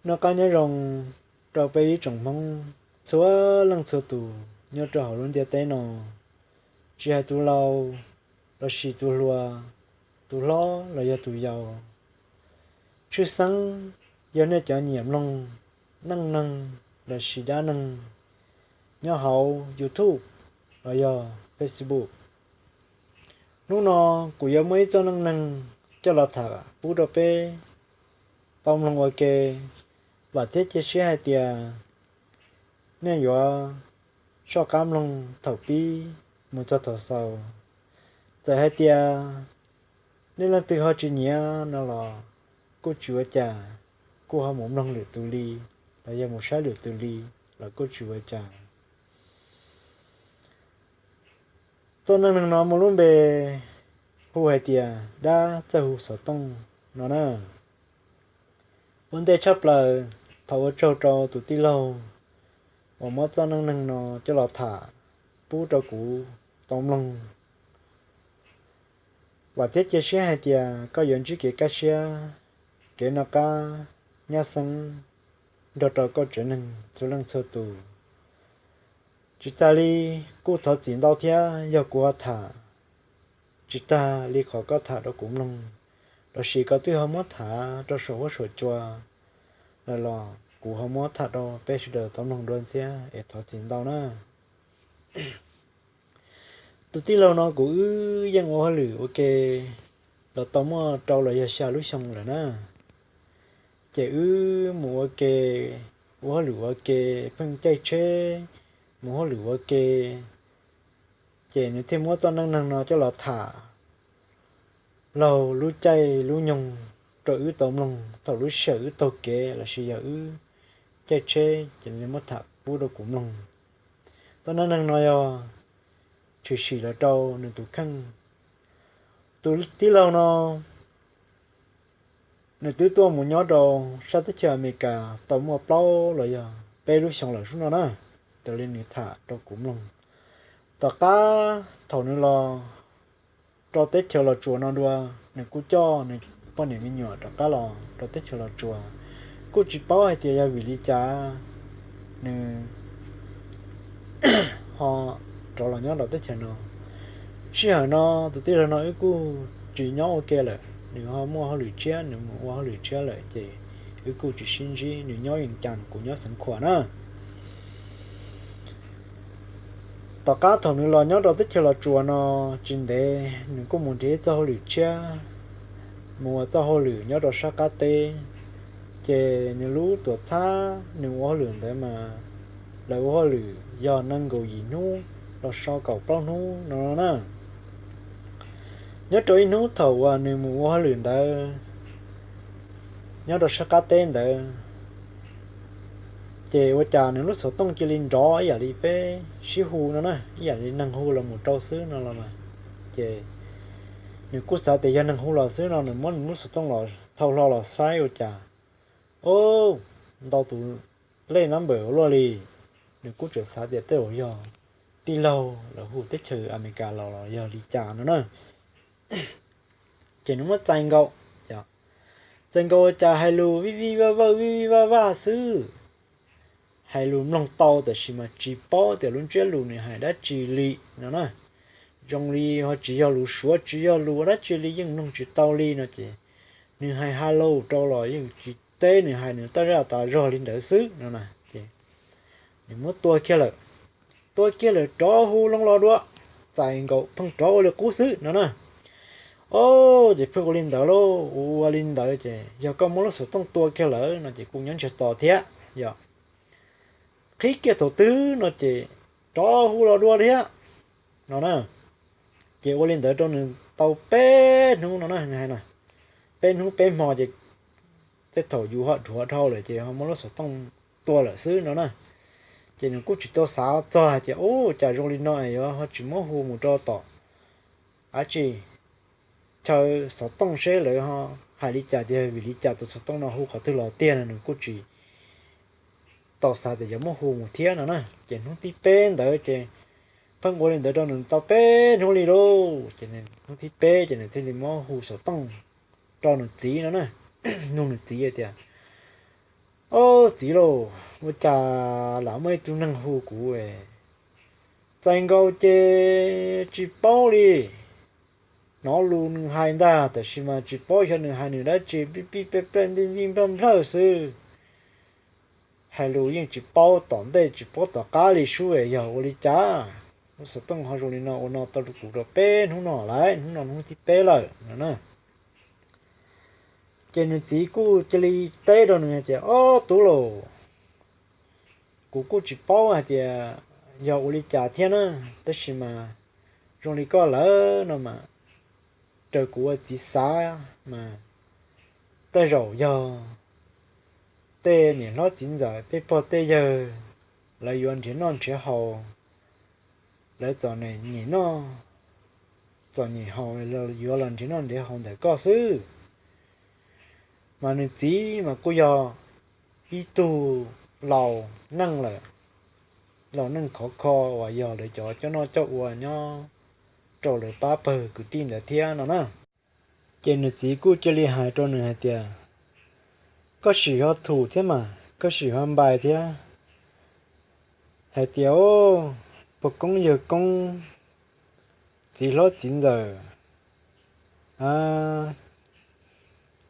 Noj qab nyob zoo rau peb ib tsoom Hmoob txhua leej txhua tus nyob rau hauv lub ntiaj teb no, tsis hais tus laus lossis tus hluas, tus hlob los yog tus yau. Tshwj xeeb yog nej cov nyiam mloog neej neeg lossis dab neeg nyob hauv YouTube los yog Facebook. Hnub no kuv yuav muaj ib txoj neej neeg coj los tham pub rau peb tau mloog ua ke. Vam thiab cia siab hais tias nej yuav soj qab mloog thaum pib mus txog thaum xaus. Txawm hais tias nej leej twg ho tsis nyiam no los kuj tsis ua cas, kuj ho mus mloog lwm tus li, los yog mus saib lwm tus li los kuj tsis ua cas. Txoj neej neeg no muaj lub npe hu hais tias dab txawj hu xov tooj no na. Ua ntej tshaj plaws, thov ua tsaug rau tus tij laug uas muab txoj neej neeg no coj los tham pub rau kuv tau mloog. Vam thiab cia siab hais tias koj yuav ntsib kev kaj siab, kev noj qab nyab xeeb nrog rau koj tsev neeg txhua leej txhua tus. Tsis tas li, kuj thov txim ntau thiab yog kuv ho tham tsis tag li qhov koj tham rau kuv mloog, lossis koj twb ho muab tham rau saum huab saum cua lawm los kuv ho muab tham rau peb sawv daws tau mloog dua thiab es thov txim ntau na. Tus tij laug no kuv wb yeej ua hauj lwm ua ke los tau muaj rau los yog xya lub xyoo lawm na. Ces wb mus ua ke, ua hauj lwm ua ke, pheej caij tsheb mus hauj lwm ua ke, ces nws thiaj muab txoj neej neeg no coj los tham laug lub caij lub nyoog rau wb tau mloog thaum lub sij hawm wb taug kev lossis yog wb caij tsheb ces nws muab tham pub rau kuv mloog. Txoj neej neeg no yog tshwm sim los rau nws tus kheej. Tus tij laug no nws twb tuaj mus nyob rau sab teb chaws Amelikas tau muaj plaub los yog peb lub xyoo lawm sub no na, raws li nws tham rau kuv mloog. Tom qab thaum nws los rau teb chaws Los Tsuas no dua, nws kuj coj nws poj niam me nyuam rov qab los rau teb chaws Los Tsuas. Kuj tsis paub hais tias yog vim li cas nws ho rov los nyob rau teb chaws no. Sij hawm no tus tij laug no wb kuj tsis nyob ua ke lawm, nws ho muaj hauj lwm tshiab, nws mus ua hauj lwm tshiab lawm ces wb kuj tsis sib ntsib, nws nyob Vees Cas, kuv nyob Xeev Khuam na. Tom qab thaum nws los nyob rau teb chaws Los Tsuas no tsis ntev nws kuj mus nrhiav txoj hauj lwm tshiab, mus ua txoj hauj lwm nyob rau sab qab teb. Ces nws lub tuam txhab nws ua hauj lwm ntawd mas lawv ua hauj lwm yog nees nkaum yim hnub los so kaum plaub hnub no na. Nyob rau ib hnub thaum uas nws mus ua hauj lwm ntawd nyob rau sab qab teb ntawd, ces ua cas nws lub xov tooj cia li nrov ib yam li peb sib hu no na, ib yam li neeg hu los mus rau xwb no los mas. Ces nws kuj xav tias yog neeg hu los xwb no nws muab nws lub xov tooj los thau hlo los saib ua cas, o, ntau tus lej number ua luaj li. Nws kuj tseem xav tias tej zaum yog tij laug lawv hu teb chaws Amelikas los los yog li cas no na. Ces nws muab txais nkaus, txais nkaus ua cas hais lus vij vij vaj vawj vij vij vaj vaj xwb. Hais lus mloog tau tab sis mas tsis paub tias lub ntsiab lus nws hais dab tsi li no na. Zoo li ho tsis yog lus Suav tsis yog lus dab tsi li yeej mloog tsis tau li no ces nws hais hello rau los yeej tsis teb, nws hais nws taj zaj tas zog li ntawd xwb no na. Ces nws muab tua kiag lawm, tua kiag lawm rov hu loo los dua, txais nkaus pheej rov ua li qub xwb no na. O, ces pheej ua li ntawd lauj, ua li ntawd ces yog koj muab lub xov tooj tua kiag lawm no ces kuj nyob ntsiag to thiab yom. Qhib kiag thaum twg no ces rov hu los dua thiab no na. Ces ua li ntawd rau nws tau peb hnub no na, nws hais na, peb hnub peb hmo ces tej thaum yus ho dhuav dhau lawm ces ho muab lub xov tooj tua lawm xwb no na. Ces nws kuj tsis tau xav txog hais tias, ub, cas zoo li no es yuav ho tsis muab hu mus rau tom dab tsi chaw xov tooj seb lawv ho hais li cas tiag, vim li cas tus xov tooj no hu qhov twg los tiag no nws kuj tsis tau xav tias yuav muab hu mus thiab no na. Ces hnub thib peb ntawd ces pheej ua li ntawd rau nws tau peb hnub li lauj. Ces hnub thib peb ces nws thiaj li muab hu xov tooj rau nws txiv no na, nug nws txiv tias, Txiv lauj, ua cas lam muaj ib tug neeg hu kuv? Txais nkaus ces tsis paub li. Hnov lus nws hais ntag, tab sis mas tsis paub xyov nws hais nws dab tsi, pib pib plej plej nplij nplij nplawj nplawj xwb. Hais lus yeej tsis paub tom ntej tsis paub tom qab li sub, yog ua li cas lub xov tooj ho zoo li no ua no tau rau kuv rau peb hnub no lawm, hnub no hnub thib peb lawm no na. Ces nws txiv kuj cia li teb rau nws hais tias, Ob tub lauj, kuv kuj tsis paub hais tias yog ua li cas thiab na, tab sis mas zoo li koj lawm no mas raws kuv ua txiv xav mas tej zaum yog tej niam hlob txiv ntxawm tej pog tej yawg lawv yuav nrhiav noj nrhiav haus, lawv txom nyem noj txom nyem haus, yuav los nrhiav noj nrhiav haus ntawm koj xwb. Mas nws txiv mas kuj yog ib tug laus neej lawm, laus neej khov kho uas yog lawv cov coj noj coj ua nyob rau lawv pab pawg kwv tij ntawd thiab no na. Ces nws txiv kuj cia li hais rau nws hais tias, Koj sim ho thum thiab mas, koj sim ho npais thiab hais tias, Au, pog koob yawg koob, txiv hlob txiv ntxawm, a,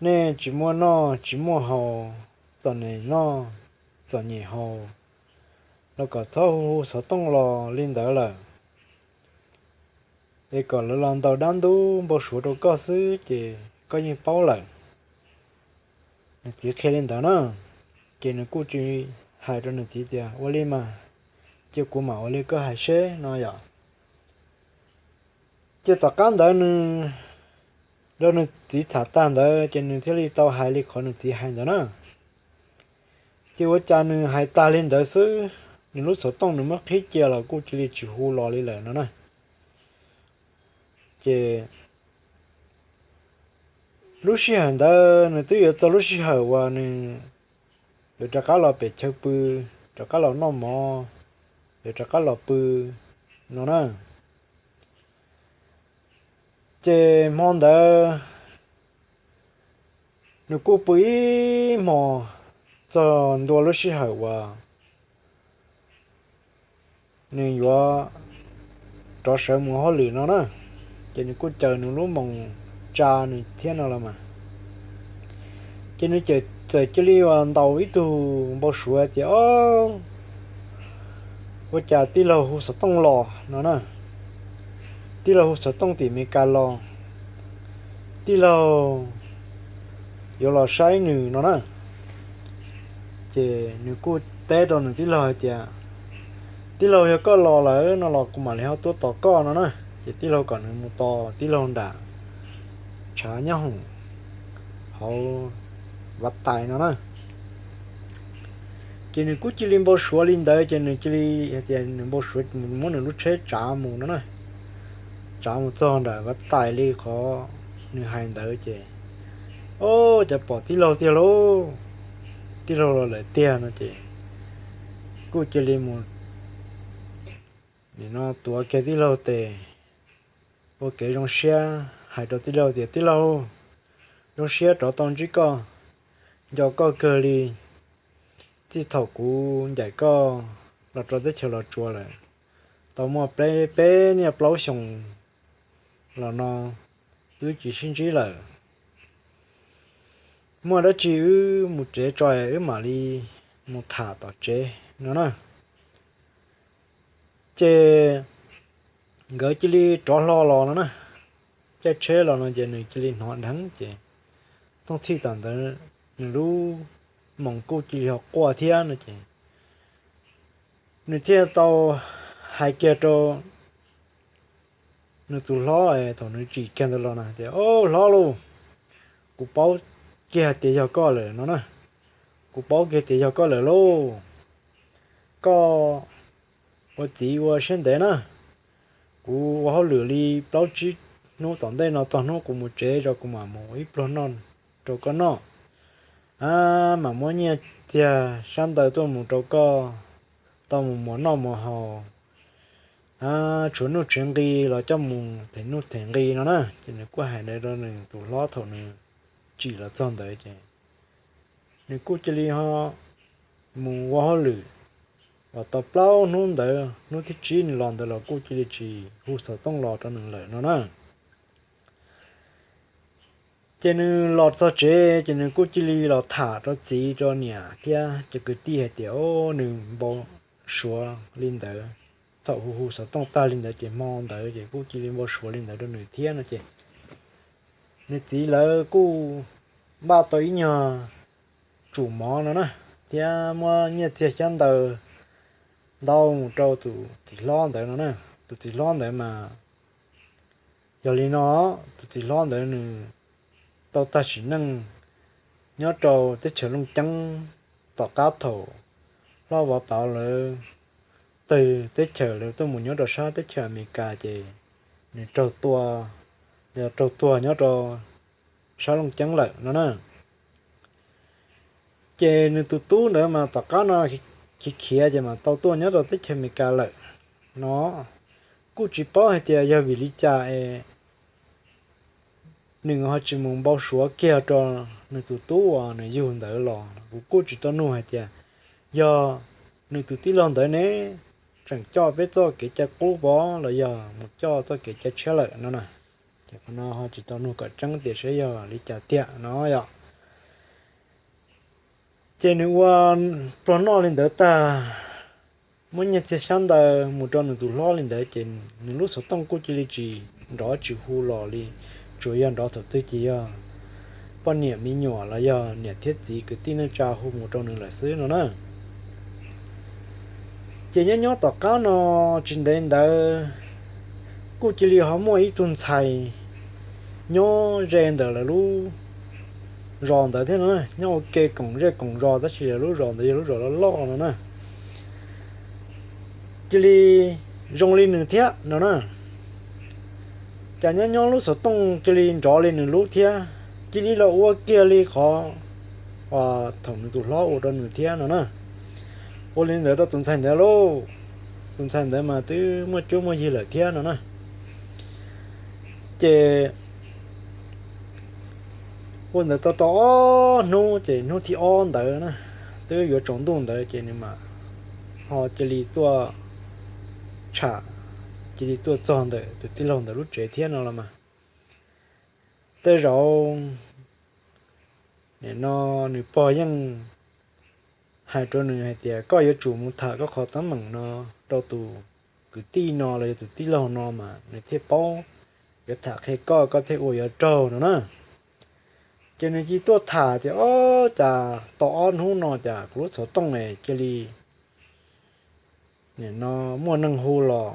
nej tsis muaj noj tsis muaj haus, txom nyem noj txom nyem haus, los kom txhob hu hu xov tooj los li ntawd lawm, es kom lawv los ntaus dab ntub npau suav rau koj xwb ces koj yeej paub lawm. Nws txiv qhia li ntawd na, ces nws kuj tsis hais rau nws txiv tias, Ua li mas, cia kuv mam ua li koj hais seb no yom. Ces tom qab ntawd nws, rau nws txiv tham tag ntawd ces nws thiaj li tau hais li qhov nws txiv hais ntawd na. Ces ua cas nws hais tag li ntawd xwb, nws lub xov tooj nws muab qhib cia los kuj cia li tsis hu los li lawm no na. Ces lub sij hawm ntawd nws twb yuav txog lub sij hawm uas nws yuav rov qab los pem chaw pw, rov qab los noj mov, yuav rov qab los pw no na. Ces hmo ntawd nws kuj pw ib hmos txog ntua lub sij hawm uas nws yuav rov sawv mus hauj lwm no na, ces nws kuj caw nws lub moos tsa nws thiab no los mas. Ces nws txawm cia li uas ntaus ib tug npau suav tias, Ob, ua cas tij laug hu xov tooj los no na, tij laug hu xov tooj tim Meskas los, tij laug yuav los saib nws no na. Ces nws kuj teb rau nws tij laug hais tias, Tij laug, yog koj los lawm no los kuv mam li ho tuaj tos koj no na. Ces tij laug kom nws mus tos tij laug nram tshav nyob hoom hauv Vav Tais no na. Ces nws kuj cia li npau suav li ntawd, ces nws cia li hais tias nws npau suav muab nws lub tsheb tsav mus no na, tsav mus txog nram Vav Tais li qhov nws hais ntawd ces, Ob, cas pom tij laug tiag lauj, tij laug los lawm tiag no ces kuj cia li mus nim no tuav kiag tij laug tes, ua kev zoo siab hais rau tij laug tias, Tij laug, zoo siab rov tau ntsib koj, nco koj kawg li. Txij thaum kuv ncaim koj los rau teb chaws Los Tsuas lawm, tau muaj peb niaj plaub xyoos los no wb tsis sib ntsib lawm. Muaj dab tsi wb mus tsev tso, wb mam li mus tham tom tsev no na. Ces nkawd cia li rov hlo los no na, caij tsheb los no ces nws cia li hnov dheev ces thooj txhij tam ntawd nws lub moos kuj cia li ho quaj thiab no ces nws thiaj tau hais kiag rau nws tus hlob thaum nws tsim kiag ntawd los na tias, Au hlob lauj, kuv paub kiag tias yog koj lawm no na, kuv paub kiag tias yog koj lawm lauj. Koj ua txiv ua siab ntev na, kuv ua hauj lwm li plaub tsib hnub tom ntej no txog hnub kuv mus tsev tso kuv mam mus ib pluag noj rau koj noj. A, mam muab nyiaj txiag sab ntawd tuaj mus rau koj tau mus muas noj muas haus, a, tshuav nuj tshuav nqi los coj mus them nuj them nqi no na. Ces nws kuj hais ntawd rau nws tus hlob thaum nws tsim los txog ntawd ces nws kuj cia li ho mus ua hauj lwm. Uas tau plaub hnub ntawd hnub thib tsib nws los ntawd los kuj cia li tsis hu xov tooj los rau nws lawm no na. Ces nws los txog tsev ces nws kuj cia li los tham rau txiv rau niam thiab cov kwv tij hais tias, o, nws npau suav li ntawd. Thaum hu hu xov tooj tag li ntawd ces hmo ntawd ces kuj cia li npau suav li ntawd rau nws thiab no ces nws txiv lawv kuj npaj tau ib nyuag tsum mov no na, thiab muab nyiaj txiag xyab ntawv ntau mus rau tus txiv hlob ntawd no na. Tus txiv hlob ntawd mas yog li no, tus txiv hlob ntawd nws tau tag sim neej nyob rau teb chaws Looj Ceeb. Tom qab thaum hlob Vov Pauv lawv tawg teb chaws lawv tuaj mus nyob rau sab teb chaws Amelikas ces nws raug tua, raug tuag nyob rau sab Looj Ceeb lawm no na. Ces nws tus tub ntawd mas tom qab no khiav khiav ces mas tau tuaj nyob rau teb chaws Amelikas lawm no. Kuj tsis paub hais tias yog vim li cas es nws ho tsis mus npau suav kiag rau nws tus tub uas nws yug ntawd los. Kuv kuj tsis tau nug hais tias yog nws tus tij laug ntawd ne tseem coj peb txoj kev cai qub pov los yog mus coj txoj kev cai tshiab lawm no na. Ces qhov no ho tsis tau nug kom tseeb tias saib yog li cas tiag no yom. Ces nws ua pluag noj li ntawd tag, muab nyiaj txiag xyab ntawv mus rau nws tus hlob li ntawd ces nws lub xov tooj kuj cia li tsis nrov tsis hu los li, tsuas yog nrov thaum twg ces yog poj niam me nyuam los yog niam thiab txiv kwv tij neej tsa hu mus rau nws lawm xwb no na. Ces nyob nyob tom qab no tsis ntev ntawd kuj cia li ho muaj ib tug ntxhais nyob ze ntawm lawv lub zos ntawd thiab no, nyob ua ke koom zej koom zos tab sis lawv lub zos ntawd yog lub zos loj loj no na. Cia li zoo li nws thiab no na. Cas nyob nyob lub xov tooj cia li nrov li nws lub thiab, cia li los ua kiag li qhov uas thaum nws tus hlob ua rau nws thiab no na. Ua li ntawd rau tus ntxhais ntawd lauj, tus ntxhais ntawd mas twb muaj cuab muaj yig lawm thiab no na. Ces ua ntawd tau tau ob hnub ces hnub thib ob ntawd na, twb yuav tsaus ntuj ntawd ces nws mam ho cia li tuaj tsham, cia li tuaj txog ntawm tus tij laug ntawd lub tsev thiab no los mas. Tej zaum nim no nws pog yeej hais rau nws hais tias koj yuav tsum mus tham koj qhov teeb meem no rau tus kwv tij no los yog tus tij laug no mas nws thiaj paub, yuav tham qhia koj koj thiaj ua yuav raug no na. Ces nws cia li tuaj tham tias, o, cas tau ob hnub no cas kuv lub xov tooj es cia li nim no muaj neeg hu los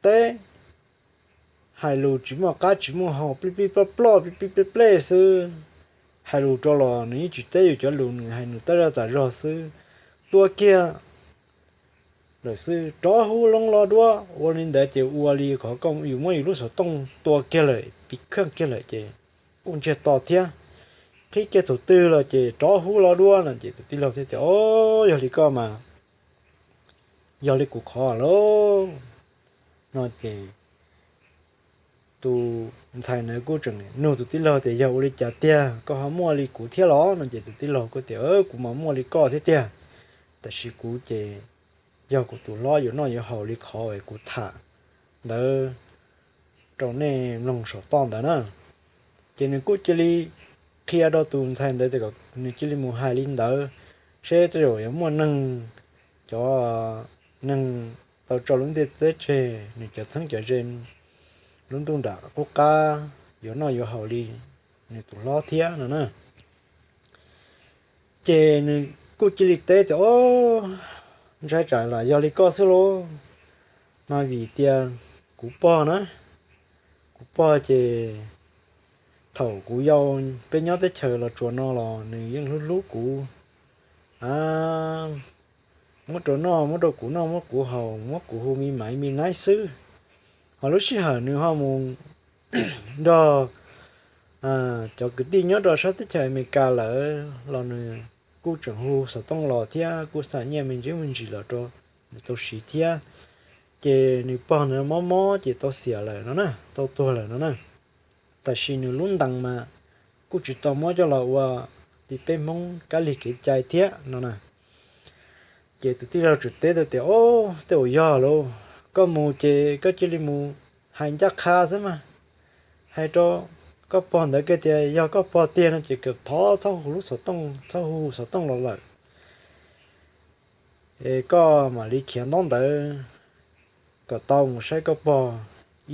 teb, hais lus tsis muaj qab tsis muaj hau, plij plij ploj ploj plij plij plej plej xwb. Hais lus rau los nws yeej tsis teb yus cov lus, nws hais nws tab zaj tas zog xwb. Tua kiag lawm xwb, rov hu loo los dua. Ua li ntawd ces ua li qhov yus muab yus lub xov tooj tua kiag lawm, piv kheej kiag lawm ces kuj ntsiag to thiab. Qhib kiag thaum twg los ces rov hu los dua no ces tus tij laug thiaj tias, o, yog li koj mas yog li kuv qhov lauj no ces tus ntxhais ntawd kuj tseem nug tus tij laug tias yog ua li cas tiag, koj ho muaj li kuv thiab los no ces tus tij laug kuj tias, kuv mas muaj li koj thiab tiag, tab sis kuv ces yog kuv tus hlob yuav noj yuav haus li qhov es kuv tham ntawd rau nej mloog saum toj ntawd na. Ces nws kuj cia li qhia rau tus ntxhais ntawd tias kom nws cia li mus hais li ntawd, seb tej zaum yuav muaj neeg, cov neeg tau tso lub ntiaj teb tseg, nws cov txheeb cov ze lub ntuj nram qub qab yuav noj yuav haus li nws tus hlob thiab no na. Ces nws kuj cia li teb tias, o, ntshai tsam lam yog li koj xwb lauj, mas vim tias kuv pog na, kuv pog ces thaum kuv yau peb nyob teb chaws Los Tsuas no los nws yeej hlub hlub kuv. A, muab rau noj, muab rau kuv noj, muab kuv haus, muab kuv hu me maiv me naib xwb. Ho lub sij hawm nws ho mus nrog cov kwv tij nyob rau sab teb chaws Amelikas lawm los nws kuj tseem hu xov tooj los thiab kuj xa nyiaj me ntsis me ntsis los rau nws tau siv thiab. Ces nws pog ntawd mob mob ces tau xiam lawm no na, tau tuag lawm no na. Tab sis nws lub ntees mas kuj tsis tau muab coj los ua li peb Hmoob kab lig kev cai thiab no na. Ces tus tij laug tseem teb tau tias, Ob, tej uas yog lauj, koj mus ces koj cia li mus hais ncaj qha xwb mas, hais rau koj pog ntawd kiag tias yog koj pog tiag no ces kom thov txhob hu lub xov tooj, txhob hu xov tooj los lawm, es koj mam li khiav ntaub ntawv kom tau mus saib koj pog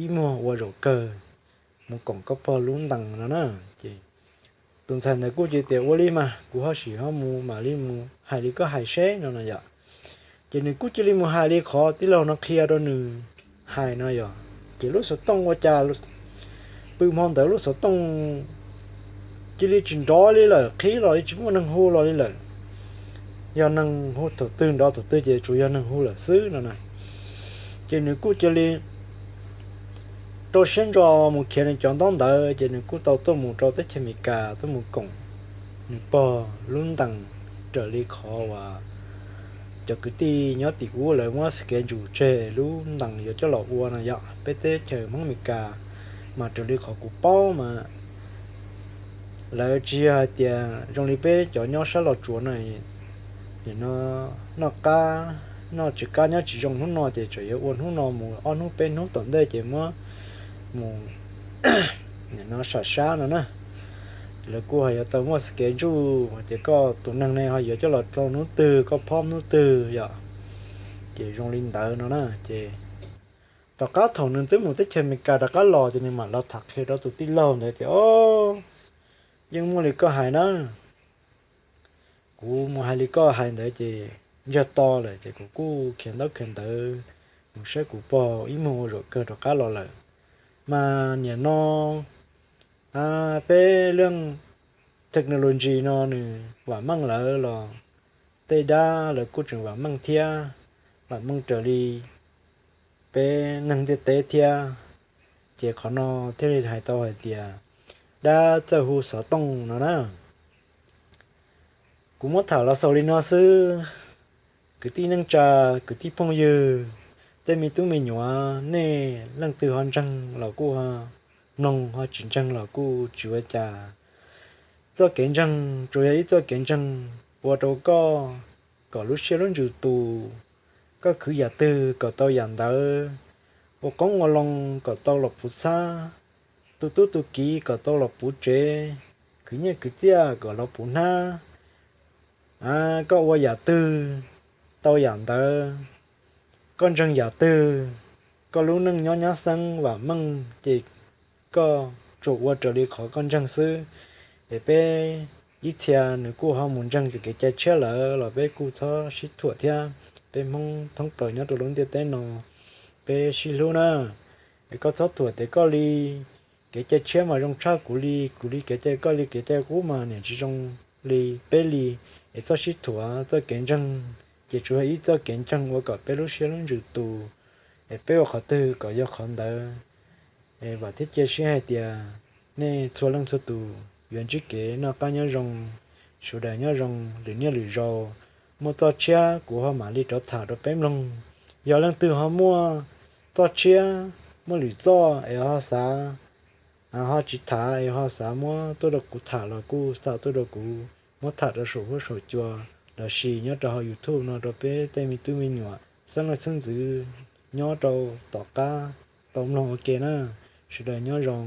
ib muag ua zaum kawg, mus koom koj pog lub ntees no na. Ces tus ntxhais ntawd kuj cia tias, Ua li mas kuv ho sim ho mus mam li mus hais li koj hais seb no no yom. Ces nws kuj cia li mus hais li qhov tij laug no qhia rau nws hais no yom. Ces lub xov tooj ua cas pw hmo ntawd lub xov tooj cia li tsis nrov li lawm, qhib los li tsis muaj neeg hu los li lawm. Yog neeg hu thaum twg nrov thaum twg ces tsuas yog neeg hu lawm xwb no na. Ces nws kuj cia li rau siab ntso mus khiav nws cov ntaub ntawv, ces nws kuj tau tuaj mus rau teb chaws Amelikas tuaj mus koom nws pog lub ntees raws li qhov uas cov kwv tij nyob tim ub lawv muab schedule tseg lub ntees yuav coj los ua no yom. Peb teb chaws Hmoob Amelikas mas raws li qhov kuv paub mas lawv tsis yog hais tias zoo li peb cov nyob sab Los Tsuas no, nim no noj qab, noj tsis qab nyob tsis zoo hnub no ces tseem yuav ua hnub no mus ob hnub peb hnub tom ntej ces muab mus nim no sam sab no na. Lawv kuj ho yuav tau muaj schedule hais tias koj tus neeg ne ho yuav coj los rau hnub twg, koj phob hnub twg yom. Ces zoo li ntawd no na. Ces tom qab thaum nws twb mus teb chaws Amelikas rov qab los ces nws mam los tham qhia rau tus tij laug ntawd tias, Ob, yeej muaj li koj hais na. Kuv mus hais li koj hais ntawd ces ntsiag to lawm ces kuv kuj khiav ntaub khiav ntawv mus saib kuv pog ib muag ua zaum kawg rov qab los lawm. Mas nim no peb leej technology no nws vam meej lawm los tej dab lawv kuj tseem vam meej thiab, vam meej raws li peb neeg ntiaj teb thiab. Ces qhov no thiaj li hais tau hais tias dab txawj hu xov tooj no na. Kuv muab tham los xaus li no xwb. Kwv tij neej tsa, kwv tij phooj ywg, tej me tub me nyuam, nej leej twg ho ntseeg los kuj ho mloog, ho tsis ntseeg los kuj tsis ua cas. Txoj kev ntseeg tsuas yog ib txoj kev ntseeg ua rau koj kom lub siab lub ntsws tus, koj khwv yam twg kom tau yam ntawd, ua qoob ua loo kom tau los puv txhab, tu tub tu kiv kom tau los puv tsev, khwv nyiaj khwv txiaj kom los puv hnab. Koj ua yam twg tau yam ntawd, koj ntseeg yam twg, koj lub neej nyob nyab xeeb vam meej ces koj tsuas ua raws li qhov koj ntseeg xwb. Es peb ib txhia nws kuj ho mus ntseeg kev cai tshiab lawm los peb kuj txhob sib thuam thiab. Peb Hmoob thoob plaws nyob rau lub ntiaj teb no peb sib hlub na. Es koj txhob thuam tias koj li kev cai tshiab mas zoo tshaj kuv li, kuv li kev cai, koj li kev cai qub mas niam tsis zoo li peb li. Es txhob sib thuam, txoj kev ntseeg ces tsuas yog ib txoj kev ntseeg ua kom peb lub siab lub ntsws tus, es peb ua qhov twg kom yog qhov ntawd. Es vam thiab cia siab hais tias nej txhua leej txhua tus yuav ntsib kev noj qab nyob zoo, sawv daws nyob zoo lwm niaj lwm zaus. Muaj txoj tshiab kuv ho mam li rov tham rau peb mloog. Yog leej twg ho muaj txoj tshiab, muaj lwm txoj es ho xav, ho tsis tham es ho xav muab tuaj rau kuv tham los kuj xa tuaj rau kuv muab tham rau saum huab saum cua lossis nyob rau hauv YouTube no rau peb tej me tub me nyuam xeeb leej xeeb ntxwv nyob rau tom qab tau mloog ua ke na. Sawv daws nyob zoo.